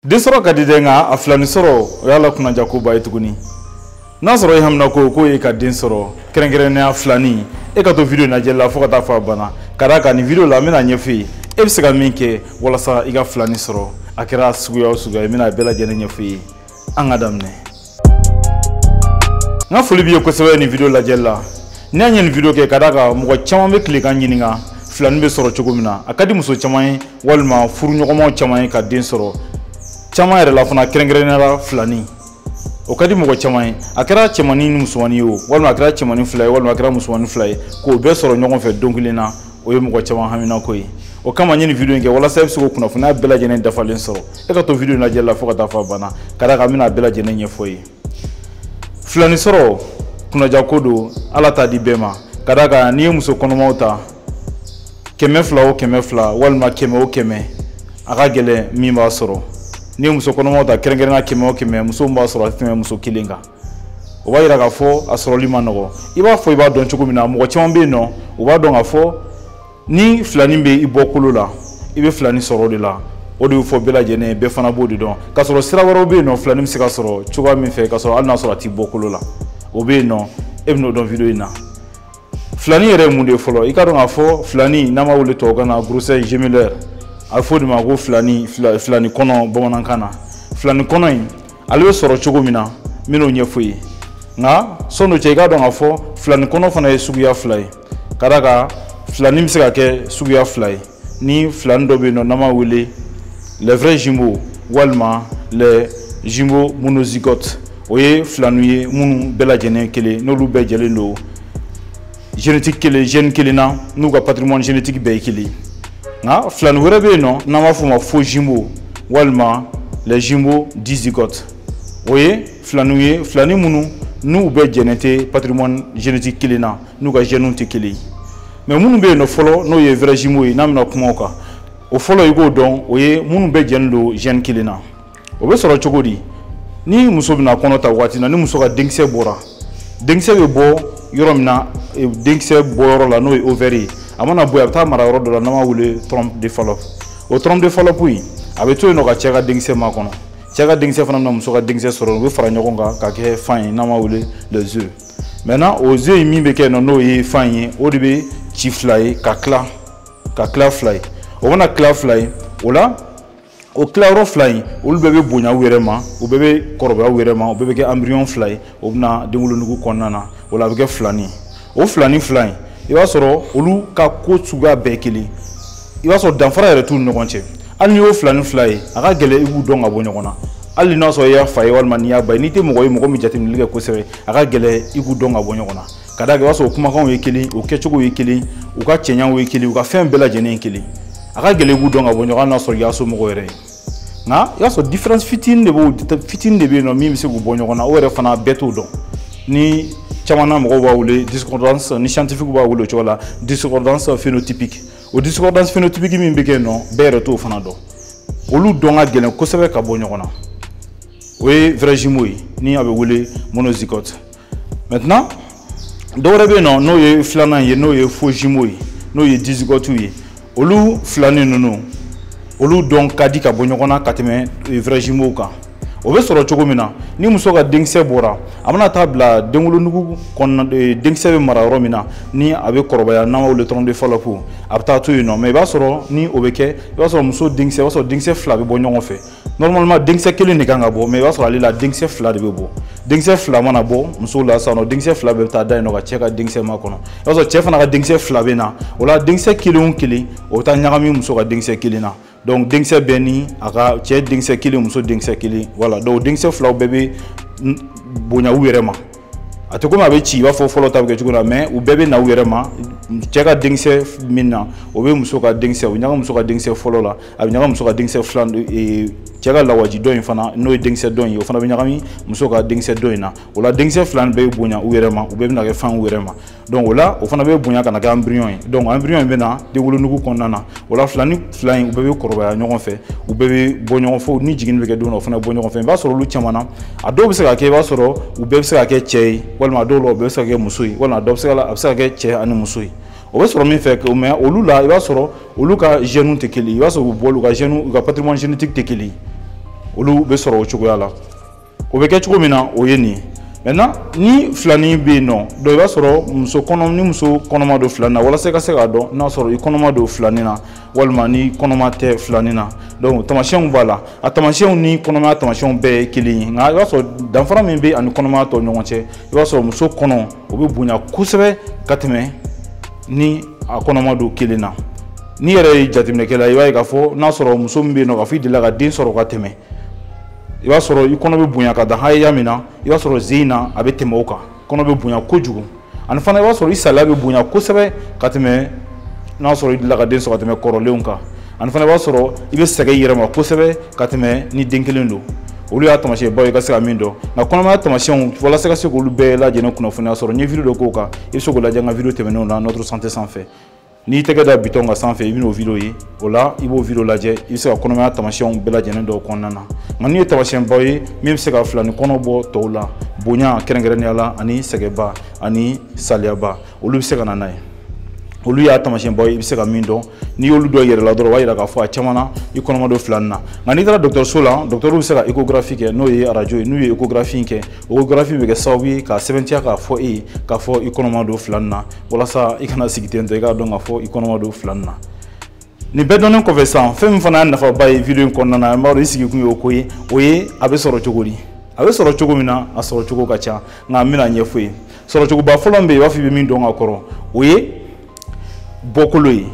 Den sɔrɔ ka di dɛ, nka a filani sɔrɔ o y'a la kunnajakoba ye tuguni. N'a sɔrɔ i hamina ko k'o ye ka den sɔrɔ, kɛrɛnkɛrɛnnenya filani, e ka to video lajɛli la fo ka taa fɔ a banna. Ka d'a kan nin video la, n bɛna ɲɛfɔ i ye e bɛ se ka min kɛ walasa i ka filani sɔrɔ. A kɛra suguya o suguya ye, n bɛna a bɛɛ lajɛlen ɲɛfɔ i ye. An ka daminɛ. N ka foli b'i ye kosɛbɛ nin video lajɛli la. N'i y'a ɲɛ nin video kɛ, ka d'a kan mɔgɔ caman bɛ tile kan ɲininka filani bɛ sɔrɔ cogo min na. A ka di muso caman ye walima furuɲɔgɔnmaw caman ye ka den sɔrɔ, caman yɛrɛ la fana, kɛrɛnkɛrɛnnenya la filani, o ka di mɔgɔ caman ye. A kɛra cɛmannin ni musomannin ye o, walima a kɛra cɛmannin fila ye, walima a kɛra musomannin fila ye, k'o bɛɛ sɔrɔ ɲɔgɔn fɛ don kelen na, o ye mɔgɔ caman haminako ye. O kama n ye nin video in kɛ walasa e bɛ se k'o kunnafoniya bɛɛ lajɛlen dafalen sɔrɔ. E ka to video in lajɛli la fo ka taa fɔ a banna, ka d'a kan n bɛna a bɛɛ lajɛlen ɲɛfɔ i ye. Filani sɔrɔ kunnajako don, Ala t'a di bɛɛ ma. Ka d'a kan n'i ye muso kɔnɔmaw ta 200 o 200 walima 100 o 100, a ka gɛlɛn min b'a sɔrɔ. N'i ye muso kɔnɔmaw ta kɛrɛnkɛrɛnnenya 100 o 100, muso min b'a sɔrɔ, a tɛ tɛmɛ muso kelen kan. O b'a yira k'a fɔ a sɔrɔli ma nɔgɔ. I b'a fɔ i b'a dɔn cogo min na, mɔgɔ caman bɛ yen nɔ, u b'a dɔn k'a fɔ ni filani bɛ i bɔ kolo la, i bɛ filani sɔrɔ o de la. O de bɛ fɔ bɛɛ lajɛlen ye, bɛɛ fana b'o de dɔn. K'a sɔrɔ sira wɛrɛw bɛ yen nɔ, filani bɛ se ka sɔrɔ cogoya min fɛ, k'a sɔrɔ hali n'a sɔrɔ a t'i bɔ kolo la, o bɛ yen nɔ. E bɛ n'o dɔn video in na. Filani yɛrɛ ye mun de ye fɔlɔ? I ka dɔn k'a fɔ filani, n'an b'a wele tubabukan na grossesse gémellaire, a bɛ fɔ o de ma ko filani, filani kɔnɔ bamanankan na. Filani kɔnɔ in, ale bɛ sɔrɔ cogo min na, n bɛn'o ɲɛfɔ i ye. Nka sɔn'o cɛ, i ka dɔn k'a fɔ filani kɔnɔ fana ye suguya fila ye. Ka d'a kan filani bɛ se ka kɛ suguya fila ye. Ni filani dɔ bɛ yen nɔ, n'an b'a wele les vrais jumeaux walima les jumeaux monozygotes, o ye filaniw ye minnu bɛɛ lajɛlen kelen, n'olu bɛɛ jɛlen don génétique kelen, gène kelen na, n'u ka patrimoine génétique bɛɛ ye kelen. Nka filani wɛrɛ bɛ yen nɔ, n'an b'a fɔ o ma faux jumeaux walima les jumeaux dizygotes, o ye filaniw ye, filani minnu n'u bɛɛ jɛnnen tɛ patrimoine génétique kelen na, n'u ka gènes tɛ kelen ye. Mais minnu bɛ yen nɔ fɔlɔ, n'o ye vrai jumeaux ye, n'an bɛna kuma o kan, o fɔlɔ i k'o dɔn, o ye minnu bɛɛ jɛnnen don gène kelen na. O bɛ sɔrɔ cogo di? Ni muso bɛna kɔnɔ ta waati na, ni muso ka denkisɛ bɔra, denkisɛ bɛ bɔ yɔrɔ min na, denkisɛ bɔyɔrɔ la, n'o ye ovaire ye, a mana bɔ yen, a bɛ taa mara yɔrɔ dɔ la n'an b'a wele trompe de Fallope. O trompe de Fallope in, a bɛ to yen nɔ ka cɛ ka denkisɛ makɔnɔ. Cɛ ka denkisɛ fana bɛna muso ka denkisɛ sɔrɔ, u bɛ fara ɲɔgɔn kan ka kɛ fan ye, n'an b'a wele les œufs. Maintenant, o œuf in min bɛ kɛ yen nɔ, n'o ye fan ye, o de bɛ ci fila ye, ka tila fila ye. O mana tila fila ye, o la o tilayɔrɔ fila in, olu bɛɛ bɛ bonya u yɛrɛ ma, u bɛɛ bɛ kɔrɔbaya u yɛrɛ ma, u bɛɛ bɛ kɛ embryon fila ye. O bɛna denwolonugu kɔnɔna na, o la a bɛ kɛ filani ye. O filani fila in, i b'a sɔrɔ olu ka ko suguya bɛɛ ye kelen, i b'a sɔrɔ danfara yɛrɛ t'u ni ɲɔgɔn cɛ. Hali n'i y'o filani fila ye, a ka gɛlɛn i k'u dɔn ka bɔ ɲɔgɔn na. Hali n'a sɔrɔ i y'a fa ye walima n'i y'a ba ye, n'i tɛ mɔgɔ ye mɔgɔ min jateminɛli kɛ kosɛbɛ, a ka gɛlɛn i k'u dɔn ka bɔ ɲɔgɔn na. Ka d'a kan i b'a sɔrɔ o kumakanw ye kelen, o kɛcogo ye kelen, u ka cɛɲaw ye kelen, u ka fɛn bɛɛ lajɛlen ye kelen. A ka gɛlɛn i k'u dɔn ka bɔ ɲɔgɔn na n'a sɔrɔ i y'a somɔgɔw yɛrɛ ye. Nka i b'a sɔrɔ différence fitinin de b'o, fitinin de bɛ yen nɔ min bɛ se k'u bɔ ɲɔgɔn na, o yɛrɛ fana bɛɛ t'o dɔn. Ni caman na mɔgɔw b'a wele discordance, ni scientifique b'a wele o cogo la, discordance phénotypique. O discordance phénotypique min bɛ kɛ yen nɔ, bɛɛ yɛrɛ t'o fana dɔn. Olu dɔn ka gɛlɛn kosɛbɛ ka bɔ ɲɔgɔn na. O ye vrai jumeau ye, ni a bɛ wele monozygote. Maintenant, dɔ wɛrɛ bɛ yen nɔ, n'o ye filanan ye, n'o ye faux jumeau ye, n'o ye dizygote ye. Olu filanin ninnu, olu dɔn ka di ka bɔ ɲɔgɔn na ka tɛmɛ vrai jumeau kan. O bɛ sɔrɔ cogo min na, ni muso ka denkisɛ bɔra, a mana taa bila denwolonugu kɔnɔna, denkisɛ bɛ mara yɔrɔ min na, ni a bɛ kɔrɔbaya, n'an b'a wele trompe de Fallope, a bɛ taa to yen nɔ. Mais i b'a sɔrɔ ni o bɛ kɛ, i b'a sɔrɔ muso denkisɛ, i b'a sɔrɔ denkisɛ fila bɛ bɔ ɲɔgɔn fɛ. Normalement, denkisɛ kelen de kan ka bɔ, mais i b'a sɔrɔ ale la denkisɛ fila de bɛ bɔ. Denkisɛ fila mana bɔ muso la sisan nɔ, denkisɛ fila bɛɛ bɛ taa da yen nɔ ka cɛ ka denkisɛ makɔnɔ. I b'a sɔrɔ cɛ fana ka denkisɛ fila bɛ na, o la denkisɛ kelen o kelen, o bɛ taa ɲagami muso ka denkisɛ kelen na. Donc denkisɛ bɛɛ ni a ka, cɛ denkisɛ kelen, muso denkisɛ kelen, voilà. Donc denkisɛ filaw bɛɛ bɛ bonya u yɛrɛ ma. A tɛ komi a bɛ ci i b'a fɔ fɔlɔ ta bɛ kɛ cogo min na, mais u bɛɛ bɛ na u yɛrɛ ma. Cɛ ka denkisɛ min na, o bɛ muso ka denkisɛ, o bɛ ɲagami muso ka denkisɛ fɔlɔ la, a bɛ ɲagami muso ka denkisɛ filan, cɛ ka lawaji dɔ in fana, n'o ye denkisɛ dɔ in ye, o fana bɛ ɲagami muso ka denkisɛ dɔ in na. O la denkisɛ fila in bɛɛ bɛ bonya u yɛrɛ ma, u bɛɛ bɛna kɛ fan u yɛrɛ ma. Donc o la o fana bɛ bonya ka na kɛ embryon ye. Donc embryon in bɛ na denwolonugu kɔnɔna na. O la filani fila in, u bɛɛ bɛ kɔrɔbaya ɲɔgɔn fɛ, u bɛɛ bɛ bɔ ɲɔgɔn fɛ. Ni jiginni bɛ kɛ don min na, o fana bɛ bɔ ɲɔgɔn fɛ. I b'a sɔrɔ olu caman na, a dɔw bɛ se ka kɛ, i b'a sɔrɔ u bɛɛ bɛ se ka kɛ cɛ ye, walima a dɔw la u bɛɛ bɛ se ka kɛ muso ye, walima a dɔw bɛ se ka, a bɛ se ka kɛ cɛ ani muso ye. O bɛ sɔrɔ min fɛ, mais olu la, i b'a sɔrɔ olu ka gènes tɛ kelen ye. I b'a sɔrɔ u bɔ, u ka gènes, u ka patrimoine génétique tɛ kelen ye. Olu bɛ sɔrɔ o cogoya la. O bɛ kɛ cogo min na, o ye nin ye. Maintenant, ni filanin bɛ yen nɔ, donc i b'a sɔrɔ muso kɔnɔ, ni muso kɔnɔma don filanin na, walasa i ka se k'a dɔn n'a sɔrɔ i kɔnɔma don filanin na walima ni kɔnɔma tɛ filanin na, donc tamasiyɛnw b'a la. A tamasiyɛnw ni kɔnɔmaya tamasiyɛnw bɛɛ ye kelen ye, nka i b'a sɔrɔ danfara min bɛ ani kɔnɔmaya tɔ ɲɔgɔn cɛ, i b'a sɔrɔ muso kɔnɔ o bɛ bonya kosɛbɛ ka tɛmɛ ni a kɔnɔma don kelen na. N'i yɛrɛ ye jateminɛkɛla, i b'a ye k'a fɔ n'a sɔrɔ muso min bɛ yen nɔ k'a fɔ i delila ka den sɔrɔ ka tɛmɛ, i b'a sɔrɔ i kɔnɔ bɛ bonya ka dan hakɛya min na, i b'a sɔrɔ zen in na a bɛ tɛmɛ o kan, kɔnɔ bɛ bonya kojugu. Ani fana i b'a sɔrɔ i saliya bɛ bonya kosɛbɛ ka tɛmɛ n'a sɔrɔ i delila ka den sɔrɔ ka tɛmɛ kɔrɔlenw kan. Ani fana i b'a sɔrɔ i bɛ sɛgɛn i yɛrɛ ma kosɛbɛ ka tɛmɛ ni den kelen don. Olu y'a taamasiyɛnbaw ye i ka se ka min dɔn. Nka kɔnɔmaya taamasiyɛnw, walasa ka se k'olu bɛɛ lajɛlen kunnafoniya sɔrɔ, n ye vidéo dɔ k'o kan, i bɛ se k'o lajɛ n ka vidéo tɛmɛnenw na Notre Santé sanfɛ. N'i tɛgɛ da bitɔn kan sanfɛ, i bɛn'o vidéo ye. O la i b'o vidéo lajɛ, i bɛ se ka kɔnɔmaya taamasiyɛnw bɛɛ lajɛlen dɔw kɔnɔna na. Nka n'u ye taamasiyɛnbaw ye min bɛ se ka filanin kɔnɔ bɔ tɔw la, bonya kɛrɛnkɛrɛnnenya la ani sɛgɛnba ani saliyaba, olu bɛ se ka na n'a ye. Olu y'a taamasiyɛnbaw ye i bɛ se ka min dɔn. N'i y'olu dɔ yɛrɛ la dɔrɔn, o b'a yira k'a fɔ a caman na i kɔnɔma don filanin na. Nka n'i taara dɔgɔtɔrɔso la, dɔgɔtɔrɔw bɛ se ka échographie kɛ, n'o ye arajo ye. N'u ye échographie kɛ, échographie bɛ kɛ sababu ye k'a sɛbɛntiya k'a fɔ e ye k'a fɔ i kɔnɔma don filanin na, walasa i kana sigi ten tɔ, i k'a dɔn k'a fɔ i kɔnɔma don filanin na. Nin bɛɛ dɔnnen kɔfɛ sisan, fɛn min fana ye nafaba ye vidéo in kɔnɔna na, an b'a dɔn i sigi kun ye o ko ye, o ye a bɛ sɔrɔ cogo di. A bɛ sɔrɔ cogo min na, a sɔrɔ cogo ka ca, nka n bɛna ɲɛfɔ ye. Sɔrɔcogoba fɔlɔ min bɛ yen, i b'a fɔ i bɛ min dɔn ka kɔrɔ, o ye bɔkolo ye.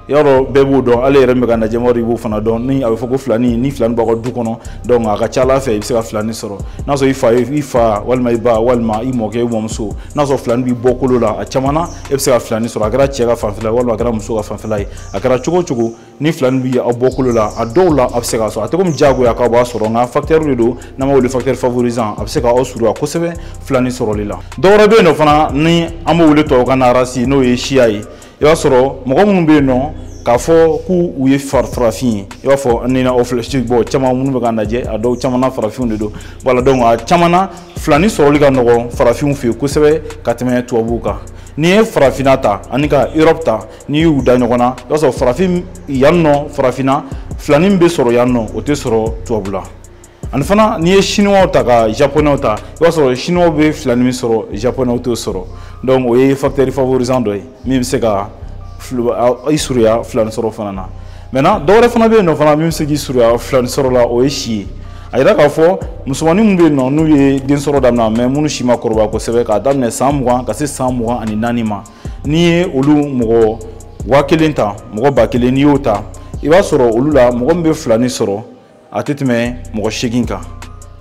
I y'a dɔn bɛɛ b'o dɔn, ale yɛrɛ min bɛ ka lajɛ, i b'o fana dɔn. Ni a bɛ fɔ ko filanin, ni filanin b'aw ka du kɔnɔ, donc a ka ca ala fɛ i bɛ se ka filanin sɔrɔ. N'a sɔrɔ i fa walima i ba walima i mɔkɛ, i mɔmuso, n'a sɔrɔ filanin b'i bɔkolo la, a caman na e bɛ se ka filanin sɔrɔ. A kɛra cɛ ka fanfɛla ye walima a kɛra muso ka fanfɛla ye, a kɛra cogo o cogo, ni filanin b'i aw bɔkolo la, a dɔw la a bɛ se k'a sɔrɔ. A tɛ komi diyagoya k'aw b'a sɔrɔ, nka facteur de don n'an b'a wele facteur favorisant, a bɛ se k'aw surunya kosɛbɛ filanin sɔrɔli la. Dɔwɛrɛ bɛ yen nɔ fana ni an b'o wele tubabukan na race, n'o ye siya ye. I b'a sɔrɔ mɔgɔ minnu bɛ yen nɔ k'a fɔ k'u ye farafin ye, i b'a fɔ ni aw filɛ bɔn caman minnu bɛ k'a lajɛ, a dɔw caman na farafinw de don. Voilà, donc a caman na filanin sɔrɔli ka nɔgɔn farafinw fɛ yen kosɛbɛ ka tɛmɛ tubabuw kan. N'i ye farafinna ta ani ka Europe ta, n'i y'u da ɲɔgɔn na, i b'a sɔrɔ farafin yan nɔ, farafinna filanin bɛ sɔrɔ yan nɔ, o tɛ sɔrɔ tubabu la. Ani fana n'i ye chinois ta ka japonais ta, i b'a sɔrɔ chinois bɛ filanin min sɔrɔ, japonais t'o sɔrɔ. Donc o ye facteur favorisant dɔ ye min bɛ se ka i surunya filanin sɔrɔ fana na. Maintenant, dɔwɛrɛ fana bɛ yen nɔ fana min bɛ se k'i surunya filanin sɔrɔ la, o ye si ye. A yira k'a fɔ musomanin minnu bɛ yen nɔ n'u ye den sɔrɔ daminɛ, mais minnu si ma kɔrɔbaya kosɛbɛ, k'a daminɛ san 20 ka se san 24 ma, n'i ye olu mɔgɔ 1000 ta, mɔgɔ 1000 n'i y'o ta, i b'a sɔrɔ olu la mɔgɔ min bɛ filanin sɔrɔ a tɛ tɛmɛ mɔgɔ 8 kan.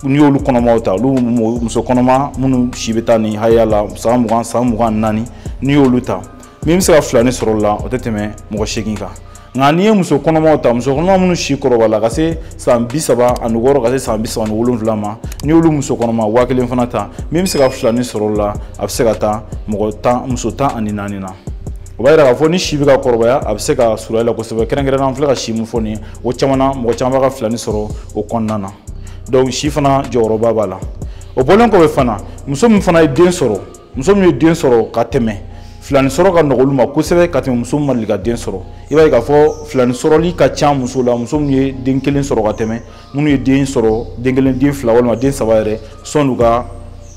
N'i y'olu kɔnɔmaw ta, olu muso kɔnɔma minnu si bɛ taa nin hakɛya la, san 20, san 24, n'i y'olu ta, min bɛ se ka filanin sɔrɔ o la, o tɛ tɛmɛ mɔgɔ 8 kan. Nka n'i ye muso kɔnɔmaw ta, muso kɔnɔma minnu si kɔrɔbaya ka se san 36 ka se san 37 ma, n'i y'olu muso kɔnɔma 1000 fana ta, min bɛ se ka filanin sɔrɔ o la, a bɛ se ka taa mɔgɔ 10, muso 14 na. O b'a yira k'a fɔ ni si bɛ ka kɔrɔbaya, a bɛ se ka surunya la kosɛbɛ. Kɛrɛnkɛrɛnnenya an filɛ ka si min fɔ nin ye, o caman na mɔgɔ caman b'a ka filanin sɔrɔ o kɔnɔna na. Donc si fana jɔyɔrɔba b'a la. O bɔlen kɔfɛ fana, muso min fana ye den sɔrɔ, muso min ye den sɔrɔ ka tɛmɛ, filanin sɔrɔ ka nɔgɔ olu ma kosɛbɛ ka tɛmɛ muso min ma deli ka den sɔrɔ. I b'a ye k'a fɔ filanin sɔrɔli ka ca muso la, muso min ye den kelen sɔrɔ ka tɛmɛ minnu ye den sɔrɔ den kelen, den fila walima den saba yɛrɛ, sɔnni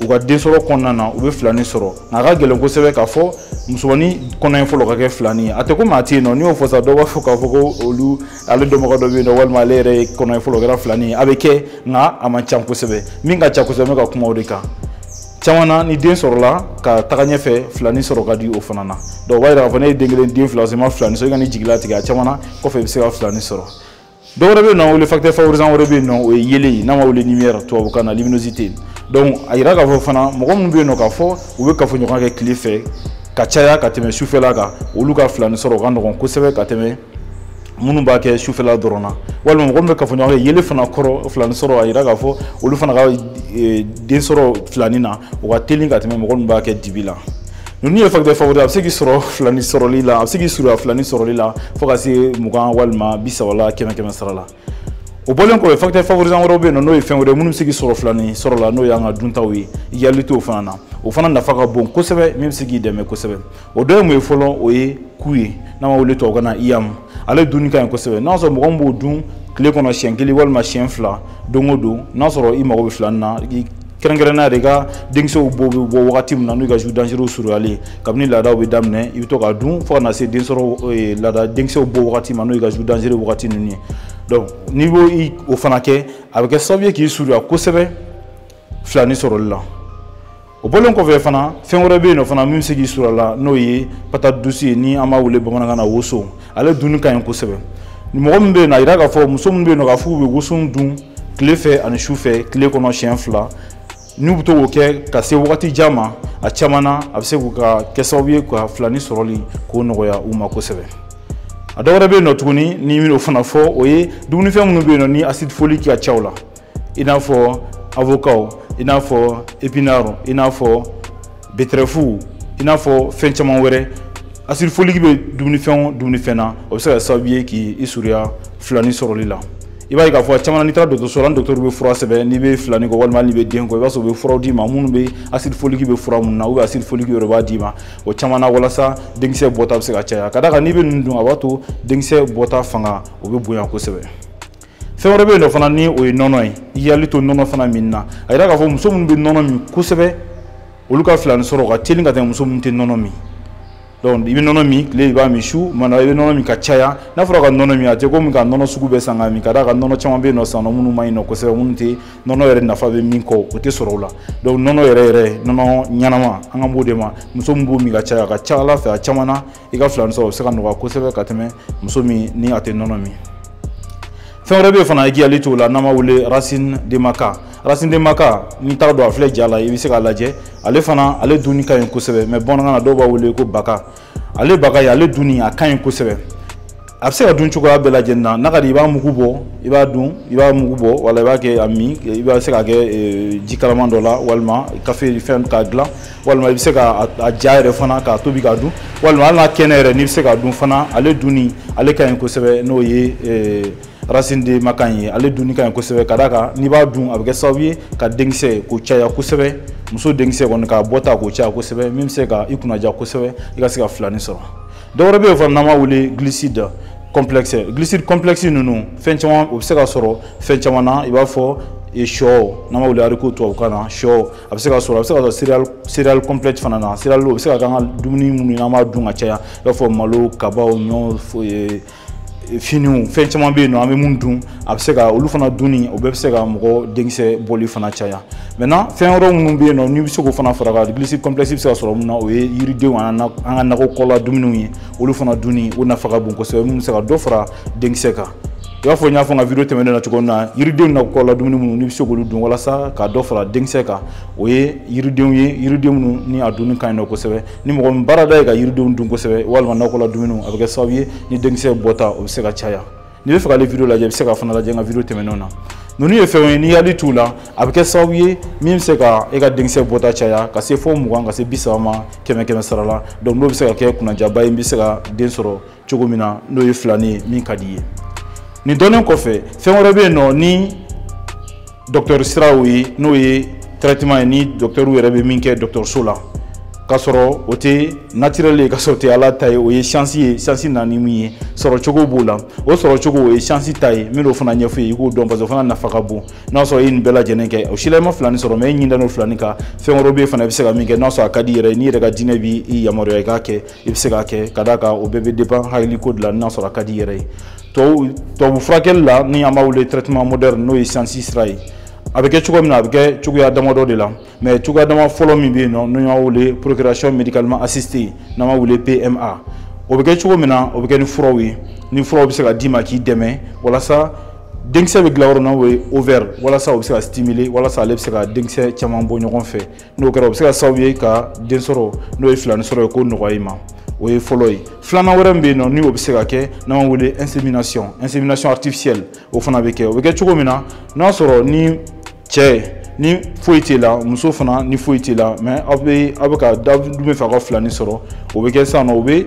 u ka den sɔrɔ kɔnɔna na u bɛ filanin sɔrɔ. Nka a ka gɛlɛn kosɛbɛ k'a fɔ musomanin kɔnɔ in fɔlɔ ka kɛ filanin ye. A tɛ komi a tɛ yen nɔ, n'i y'o fɔ sa, dɔw b'a fɔ k'a fɔ ko olu ale dɔnbaga dɔ bɛ yen nɔ, walima ale yɛrɛ ye kɔnɔ in fɔlɔ kɛra filanin ye. A bɛ kɛ, nka a man ca kosɛbɛ. Min ka ca kosɛbɛ, n bɛ ka kuma o de kan. Caman na ni den sɔrɔla ka taga ɲɛfɛ, filanin sɔrɔ ka di o fana na. Donc o b'a yira k'a fɔ ne ye den kelen, den fila sɔrɔ, i ma filanin sɔrɔ, i ka n'i jigi latigɛ, a caman na kɔfɛ i bɛ se ka filanin sɔrɔ. Dɔwɛrɛ bɛ yen nɔ, wele facteur favorisant wɛrɛ bɛ yen nɔ, o ye yelen ye, n'an b'a wele lumière tubabukan na, luminosité. Donc a yira k'a fɔ fana mɔgɔ minnu bɛ yen nɔ k'a fɔ u bɛ kafoɲɔgɔnya kɛ tile fɛ ka caya ka tɛmɛ sufɛla kan, olu ka filanin sɔrɔ o ka nɔgɔn kosɛbɛ ka tɛmɛ minnu b'a kɛ sufɛla dɔrɔn na. Walima mɔgɔ min bɛ kafoɲɔgɔnya kɛ yelen fana kɔrɔ filanin sɔrɔ, a yira k'a fɔ olu fana ka den sɔrɔ filanin na o ka teli ka tɛmɛ mɔgɔ min b'a kɛ dibi la. Ninnu ye facteur favorisant, a bɛ se k'i sɔrɔ filanin sɔrɔli la, a bɛ se k'i surunya filanin sɔrɔli la fo ka se 20 walima 30 la, 100 sara la. O bɔlen kɔfɛ, facteur favorisant wɛrɛw bɛ yen nɔ, n'o ye fɛn wɛrɛ minnu bɛ se k'i sɔrɔ filanin sɔrɔ la, n'o y'an ka duntaw ye, i hakili t'o fana na. O fana nafa ka bon kosɛbɛ, min bɛ se k'i dɛmɛ kosɛbɛ. O dɔ ye mun ye fɔlɔ? O ye ku ye, n'an b'a wele tubabukan na iyamu. Ale dunni ka ɲi kosɛbɛ. N'a sɔrɔ mɔgɔ min b'o dun tile kɔnɔ siɲɛ 1 walima siɲɛ 2 don o don, n'a sɔrɔ i mago bɛ filani na, kɛrɛnkɛrɛnnenya de ka denkisɛw bɔ bɛ bɔ wagati min na, n'u ka jour dangereux surunyalen, kabini laadaw bɛ daminɛ, i bɛ to k'a dun fo ka na se den sɔrɔ laada denkisɛw bɔ wagati ma, n'o y'i ka jour dangereux wagati ninnu ye. Donc n'i b'o o fana kɛ, a bɛ kɛ sababu ye k'i surunya kosɛbɛ filani sɔrɔli la. O bɔlen kɔfɛ fana, fɛn wɛrɛ bɛ yen nɔ fana min bɛ se k'i surunya la, n'o ye patate douce ye, ni an b'a wele bamanankan na woso. Ale dunni ka ɲi kosɛbɛ. Mɔgɔ min bɛ yen nɔ, a yira k'a fɔ muso min bɛ yen nɔ k'a fɔ k'u bɛ woso dun tile fɛ ani su fɛ, tile kɔnɔ siɲɛ 2, n'u bɛ to k'o kɛ ka se wagati jan ma, a caman na a bɛ se k'u ka kɛ sababu ye ka filani sɔrɔli k'o nɔgɔya u ma kosɛbɛ. A dɔ wɛrɛ bɛ yen nɔ tuguni ni n bɛn'o fana fɔ, o ye dumunifɛn minnu bɛ yen nɔ ni acide folique ka ca o la, i n'a fɔ avocat, i n'a fɔ épinard, i n'a fɔ betterave, i n'a fɔ fɛn caman wɛrɛ. Acide folique bɛ dumunifɛn o dumunifɛn na, o bɛ se ka kɛ sababu ye k'i surunya filani sɔrɔli la. I b'a ye k'a fɔ caman n'i taara dɔgɔtɔrɔso la, ni dɔgɔtɔrɔ bɛ fura sɛbɛn, n'i bɛ filani kɔ walima n'i bɛ den kɔ, i b'a sɔrɔ u bɛ furaw d'i ma minnu bɛ acide folique bɛ fura minnu na, ou bien acide folique yɛrɛ b'a d'i ma o caman na, walasa denkisɛ bɔta bɛ se ka caya. Ka d'a kan n'i bɛ ninnu dun, a b'a to denkisɛ bɔta fanga o bɛ bonya kosɛbɛ. Fɛn wɛrɛ bɛ yen nɔ fana ni o ye nɔnɔ ye. I hakili to nɔnɔ fana min na, a yira k'a fɔ muso minnu bɛ nɔnɔ min kosɛbɛ, olu ka filani sɔrɔ ka teli ka tɛmɛ muso minnu tɛ nɔnɔ min. Donc i bɛ nɔnɔ min tile, i b'a min su, mana i bɛ nɔnɔ min ka caya. N'a fɔra ka nɔnɔ min, a tɛ komi ka nɔnɔ sugu bɛɛ san ka min, ka d'a kan nɔnɔ caman bɛ yen nɔ sisan nɔ minnu man ɲi nɔ kosɛbɛ, minnu tɛ nɔnɔ yɛrɛ nafa bɛ min kɔ, o tɛ sɔrɔ o la. Donc nɔnɔ yɛrɛ yɛrɛ, nɔnɔ ɲɛnama, an kan b'o de ma. Muso min b'o min ka caya, a ka ca Ala fɛ, a caman na i ka filani sɔrɔ o bɛ se ka nɔgɔya kosɛbɛ ka tɛmɛ muso min ni a tɛ nɔnɔ min. Fɛn wɛrɛ bɛ yen fana i k'i hakili t'o la, n'an b'a wele racine de maca. Racine de maca, n'i taara don a filɛ ja la, i bɛ se k'a lajɛ. Ale fana, ale dunni ka ɲi kosɛbɛ, mais bamanankan na dɔw b'a wele ko baka. Ale baka ye, ale dunni a ka ɲi kosɛbɛ. A bɛ se ka dun cogoya bɛɛ lajɛlen na. N'a ka di i b'a mugu bɔ, i b'a dun, i b'a mugu bɔ, wala i b'a kɛ a min, i b'a se k'a kɛ ji kalaman dɔ la, walima kafe fɛn k'a dilan, walima i bɛ se ka a ja yɛrɛ fana k'a tobi k'a dun, walima hali n'a kɛnɛ yɛrɛ n'i bɛ se k'a dun fana, ale dunni ale ka ɲi kosɛbɛ. N'o ye racine de maca ye, ale dunni ka ɲi kosɛbɛ, ka d'a kan n'i b'a dun, a bɛ kɛ sababu ye ka denkisɛ k'o caya kosɛbɛ, muso denkisɛ kɔni k'a bɔta k'o caya kosɛbɛ, min bɛ se ka i kunnaja kosɛbɛ, i ka se ka filani sɔrɔ. Dɔ wɛrɛ bɛ yen fana n'an b'a wele glucide complexe. Glucide complexe ninnu, fɛn caman o bɛ se ka sɔrɔ fɛn caman na, i b'a fɔ sɔ, n'an b'a wele haricot tubabukan na, sɔ a bɛ se ka sɔrɔ, a bɛ se ka sɔrɔ céréale complète fana na. Céréale o bɛ se ka kɛ an ka dumuni minnu n'an b'a dun ka caya, i b'a fɔ malo, kabaw, ɲɔ, finiw, fɛn caman bɛ yen nɔ an bɛ mun dun, a bɛ se ka olu fana dunni, o bɛɛ bɛ se ka mɔgɔ denkisɛ bɔli fana caya. Maintenant fɛn wɛrɛw minnu bɛ yen nɔ n'i bɛ se k'o fana fara kan, glucide complexe bɛ se ka sɔrɔ mun na, o ye yiridenw an ka nakɔ kɔla dumuniw ye, olu fana dunni o nafa ka bon kosɛbɛ, minnu bɛ se ka dɔ fara denkisɛ kan. I b'a fɔ n y'a fɔ n ka vidéo tɛmɛnen na cogo min na, yiridenw nakɔla dumuni minnu n'i bɛ se k'olu dun walasa ka dɔ fara denkisɛ kan, o ye yiridenw ye, yiriden minnu ni a dunni ka ɲi nɔ kosɛbɛ. Ni mɔgɔ min baarada ye ka yiridenw dun kosɛbɛ walima nakɔla dumuniw, a bɛ kɛ sababu ye ni denkisɛ bɔta o bɛ se ka caya. N'i bɛ fɛ k'ale vidéo lajɛ, i bɛ se ka fana lajɛ n ka vidéo tɛmɛnenw na. Ninnu ye fɛnw ye n'i hakili t'u la, a bɛ kɛ sababu ye min bɛ se ka e ka denkisɛ bɔta caya ka se fo 20 ka se 30 ma, 100 sara la. Donc n'o bɛ se ka kɛ kunnajaba ye, n bɛ se ka den sɔrɔ cogo min na, n'o ye filani ye min ka di i ye. Nin dɔnnen kɔfɛ, fɛn wɛrɛ bɛ yen nɔ ni docteur siraw ye, n'o ye traitement ye, ni docteur yɛrɛ bɛ min kɛ dɔgɔtɔrɔso la, k'a sɔrɔ o tɛ naturel ye, k'a sɔrɔ o tɛ Ala ta ye, o ye science ye, science nana ni min ye, sɔrɔ cogo b'o la, o sɔrɔ cogo o ye science ta ye. N bɛn'o fana ɲɛfɔ i ye, i k'o dɔn, parce que o fana nafa ka bon. N'a sɔrɔ i ye nin bɛɛ lajɛlen kɛ, o si la i ma filani sɔrɔ, mais e ɲin da n'o filani kan, fɛn wɛrɛw bɛ yen fana i bɛ se ka min kɛ, n'a sɔrɔ a ka di i yɛrɛ ye, n'i yɛrɛ ka diinɛ b'i yamaruya i k'a kɛ, i bɛ se k'a kɛ, ka d'a kan o bɛɛ bɛ dépend hakiliko de la, n'a sɔrɔ a ka di i yɛrɛ ye. Tubabu furakɛli la, ni an b'a wele traitement moderne, n'o ye science sira ye, a bɛ kɛ cogo min na, a bɛ kɛ cogoya damadɔ de la. Mais cogoya dama fɔlɔ min bɛ yen nɔ, n'o y'an wele procréation médicalement assistée, n'an b'a wele PMA, o bɛ kɛ cogo min na, o bɛ kɛ ni furaw ye, ni furaw bɛ se ka d'i ma k'i dɛmɛ walasa denkisɛ bɛ dilan yɔrɔ min na, o ye ovaire, walasa o bɛ se ka stimuler, walasa ale bɛ se ka denkisɛ caman bɔ ɲɔgɔn fɛ. N'o kɛra, o bɛ se ka sababu ye ka den sɔrɔ, n'o ye filani sɔrɔ ye, k'o nɔgɔya i ma. O ye fɔlɔ ye. Filanan wɛrɛ min bɛ yen nɔ ni o bɛ se ka kɛ, n'an b'a wele insémination, insémination artificielle, o fana bɛ kɛ. O bɛ kɛ cogo min na, n'a sɔrɔ ni cɛ ni foyi t'e la, muso fana ni foyi t'e la, mais aw bɛ ka dun bɛ fɛ aw ka filani sɔrɔ, o bɛ kɛ sisan nɔ, o bɛ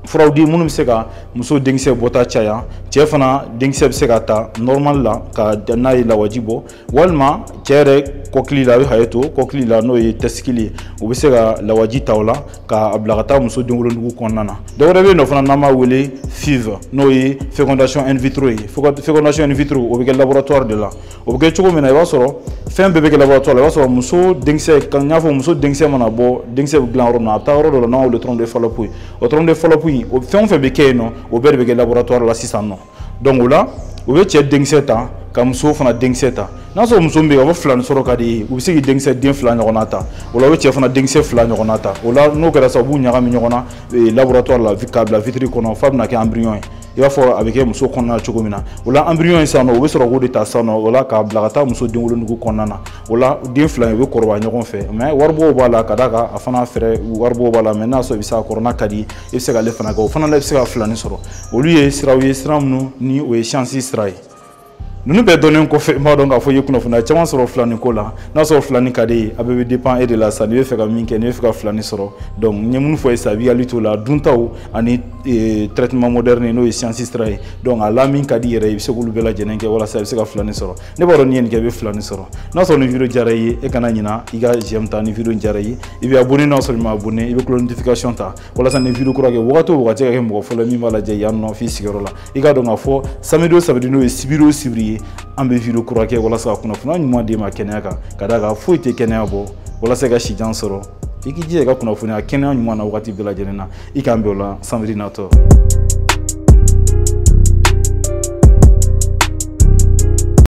furaw di minnu bɛ se ka muso denkisɛ bɔta caya, cɛ fana denkisɛ bɛ se ka ta normal la ka n'a ye lawaji bɔ, walima cɛ yɛrɛ kɔkili la, a bɛ hakɛ to kɔkili la, n'o ye testicule ye, o bɛ se ka lawaji ta o la k'a bila ka taa muso denwolonugu kɔnɔna na. Dɔ wɛrɛ bɛ yen nɔ fana n'an b'a wele FIV, n'o ye fécondation in vitro ye. Fécondation in vitro, o bɛ kɛ laboratoire de la. O bɛ kɛ cogo min na, i b'a sɔrɔ fɛn bɛɛ bɛ kɛ laboratoire la. I b'a sɔrɔ muso denkisɛ, n y'a fɔ muso denkisɛ mana bɔ, denkisɛ bɛ dilan yɔrɔ min na, a bɛ taa yɔrɔ dɔ la n'an b'a wele trompe de Fallope ye. O trompe de Fallope in, o fɛn o fɛn bɛ kɛ yen nɔ, o bɛɛ de bɛ kɛ laboratoire la sisan nɔ. Donc o la, u bɛ cɛ denkisɛ ta ka muso fana denkisɛ ta. N'a sɔrɔ muso min bɛ yen, ka fɔ filani sɔrɔ ka di ye, u bɛ se k'i denkisɛ den 2 ɲɔgɔnna ta. O la, u bɛ cɛ fana denkisɛ 2 ɲɔgɔnna ta. O la, n'o kɛra sisan, u b'u ɲagami ɲɔgɔn na laboratoire la k'a bila vitre kɔnɔ f'a bɛna kɛ embryon ye, i b'a fɔ a bɛ kɛ muso kɔnɔna cogo min na. O la, embryon in sisan nɔ, u bɛ sɔrɔ k'o de ta sisan nɔ, o la k'a bila ka taa muso denwolonugu kɔnɔna na. O la, den 2 in, u bɛ kɔrɔbaya ɲɔgɔn fɛ, mais waribɔw b'a la, ka d'a kan a fana fɛɛrɛ waribɔw b'a la. Mais n'a sɔrɔ i bɛ se a kɔrɔ, n'a ka di, i bɛ se k'ale fana kɛ, o fana la i bɛ se ka filani sɔrɔ. Olu ye siraw ye, sira minnu ni o ye science sira ye. Ninnu bɛɛ dɔnnen kɔfɛ, n b'a dɔn k'a fɔ i ye kunnafoniya caman sɔrɔ filani ko la. N'a sɔrɔ filani ka di ye, a bɛɛ bɛ dépend e de la sisan, n'i bɛ fɛ ka min kɛ, n'i bɛ fɛ ka filani sɔrɔ. Donc n ye minnu fɔ ye sisan, i b'i hakili t'o la, duntaw ani traitement moderne, n'o ye science sira ye. Donc a la min ka di i yɛrɛ ye, i bɛ se k'olu bɛɛ lajɛlen kɛ walasa i bɛ se ka filani sɔrɔ. Ne b'a dɔn n'i ye nin kɛ, i bɛ filani sɔrɔ. N'a sɔrɔ ni vidéo diyara i ye, e kana ɲina i ka j'aime ta. Ni vidéo diyara i ye, i bɛ abonné. N'a sɔrɔ i ma abonné, i bɛ cloche notification ta walasa ni vidéo kura kɛ wagati o wagati, ka kɛ mɔgɔ fɔlɔ min b'a lajɛ yan nɔ f'i sigiyɔrɔ la. I k'a dɔn k'a fɔ samedi o samedi, n'o ye sibiri o sibiri ye, an bɛ vidéo kura kɛ walasa ka kunnafoniya ɲuman d'e ma kɛnɛya kan, ka d'a kan foyi tɛ kɛnɛya bɔ. Walasa i ka si jan sɔrɔ, i k'i jija i ka kunnafoniya kɛnɛya ɲuman na wagati bɛɛ lajɛlen na. I k'an bɛn o la samedi natɔ.